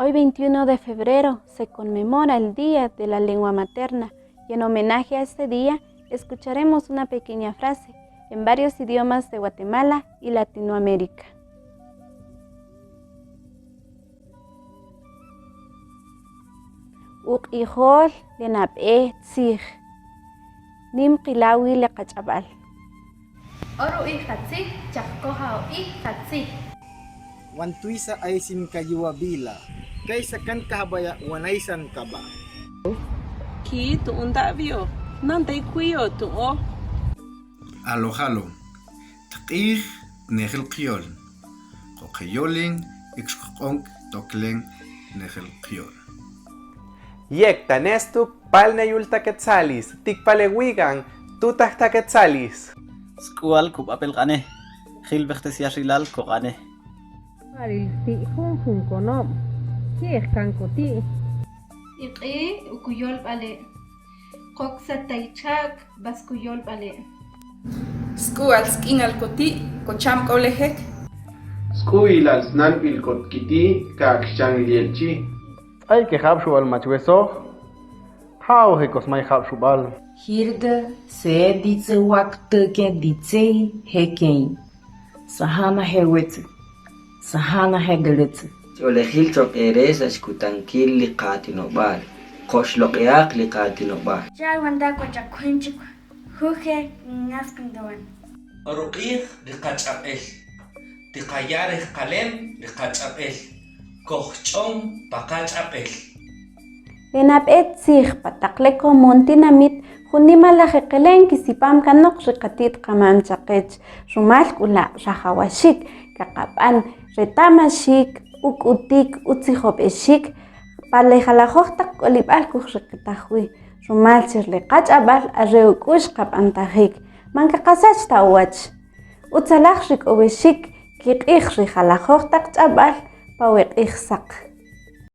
Hoy 21 de febrero se conmemora el Día de la Lengua Materna y en homenaje a este día escucharemos una pequeña frase en varios idiomas de Guatemala y Latinoamérica. Uq'ijol le nab'e tzij. Nim qila wi le qach'ab'al. Oro u'ij qatzij, chaqkoja u'ij qatzij. Wantuisa aisin kayuwa bila. Kaysa kan kahabaya wanaysan kaba. Kii tu'un nda'vi-o, nandei kui-o tu'o. Alo ja'lo, tq'ij tnejel qyol, qoqeyolin ikx qq'onk toklen tnejel qyol. Yektanestuk palneyultaketzalis, tikpalewikan totajtaketzalis. Sk'ual kub'apelq'ane, jilb'ejtesiaxilal koq'ane. Ti jun jun konob', ki'ej kan k'uti'. Iq'i ukuyol b'ale'. Qoksataychak baskuyol b'ale'. Sk'u'al sk'inal koti' kocham k'olejek. Sk'u'ilal snanb'il kotkiti ka'kxchan lielchi. Tz'ay kejab' xub'al machwesoj, jaw jekosmay jab' xub'al. Hirda se ditse waktëke ditsei hekei, sahana hewetze, sahana hegeletze. Ch'oolejil cho'q eere sa' xkutankil li qaatinob'aal. Qoxloq'ihaq li qaatinob'aal. Chaywantakwa chakhunchik hukhe naskuntawan. Ruq'ij ri qach'ab'el. Tiqaya' rejqalem ri qach'ab'el. Kojch'on pa qach'ab'el. Le nab'e tzij pa taq le komon tinamit jun nimalaj eqele'n kisipam kanoq ri qati't qamam chaqech, rumal k'u la' rajawaxik kaqab'an reta'maxik, uk'utik, utzijob'exik pa le jalajoj taq k'olib'al kujriqitaj wi, rumal cher le qach'ab'al are uk'u'x qab'antajik, man kaqasach ta uwach. Utzalaj rik'owexik kiq'ij ri jalajoj taq ch'ab'al pa we q'ij saq.